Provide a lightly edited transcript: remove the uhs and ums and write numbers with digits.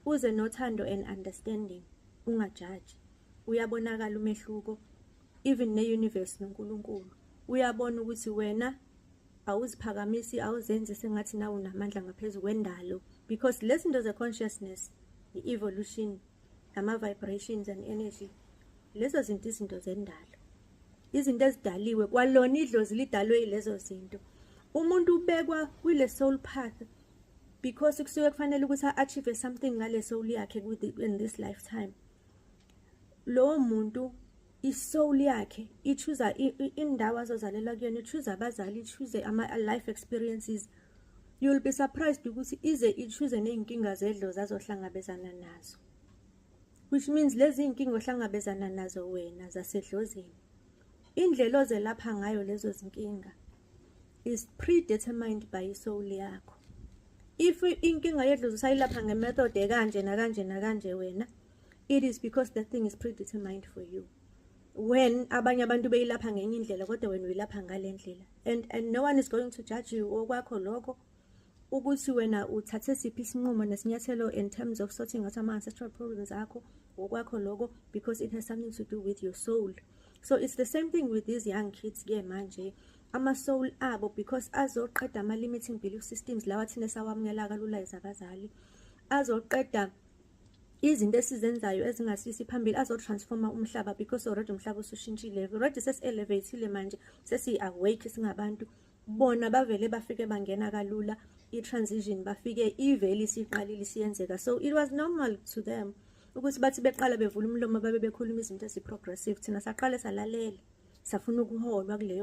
Uze nothando and understanding, ungajaji. Uyabonakala umehluko, even ne-universe noNkulunkulu uyabona ukuthi wena awuziphakamisi, awuzenzi sengathi nawe unamandla ngaphezu kwendalo, because lezi zinto ze-consciousness, i-evolution, ama-vibrations and energy, lezo zinto izinto zendalo, izinto ezidaliwe. Kwalona idlozi lidalwe yilezo zinto. Umuntu ubekwa kwile soul path because kusuke kufanele ukuthi a-achieve something ngale soul yakhe in this lifetime. Lowo muntu, i-soul yakhe i-choose indawo azozalelwa kuyona, i-choose abazali, i-choose ama-life experiences. You'll be surprised ukuthi ize i-choose ney'nkinga zedlozi azohlangabezana nazo, which means lezi iy'nkinga ohlangabezana nazo wena zasedlozini, indlela ozelapha ngayo lezo zinkinga is predetermined by i-soul yakho. If inkinga yedlozi usayilapha nge-method ekanje nakanje nakanje wena, it is because that thing is predetermined for you. When abanye abantu beyilapha ngenye indlela, kodwa wena uyilapha ngale ndlela, and no one is going to judge you. Okwakho lokho ukuthi wena uthathe siphi isinqumo nesinyathelo in terms of sorting out ama-ancestral problems akho, okwakho lokho, because it has something to do with your soul. So it's the same thing with these young kids ke manje, ama-soul abo, because azoqeda ama-limiting belief systems lawa thina esawamukela kalula as abazali, azoqeda izinto esizenzayo ezingasisi phambili, azotransforma umhlaba, because already umhlaba usushintshile, already sesi-elevateile manje, sesi-awake singabantu. Bona bavele bafike bangena kalula i-transition, bafike ivele isiqalile isiyenzeka. So it was normal to them ukuthi bathi beqala bevula umlomo babe bekhuluma izinto ezi-progressive. Thina saqale salalela, safuna ukuholwa kuleyo.